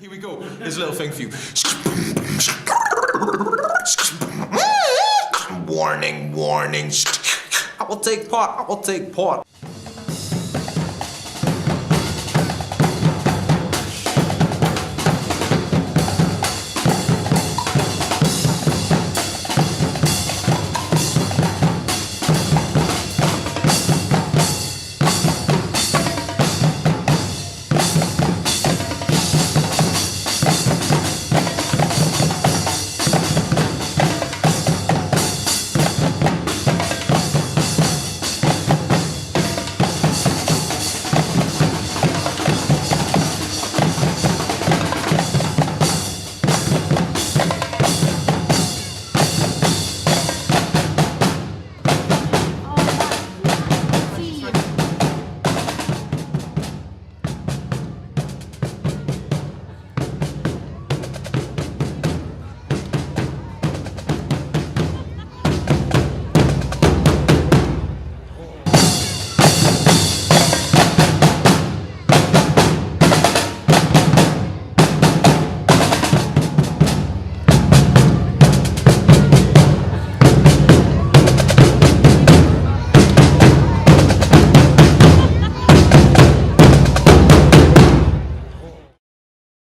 Here we go. Here's a little thing for you. Warning, warning. I will take part, I will take part.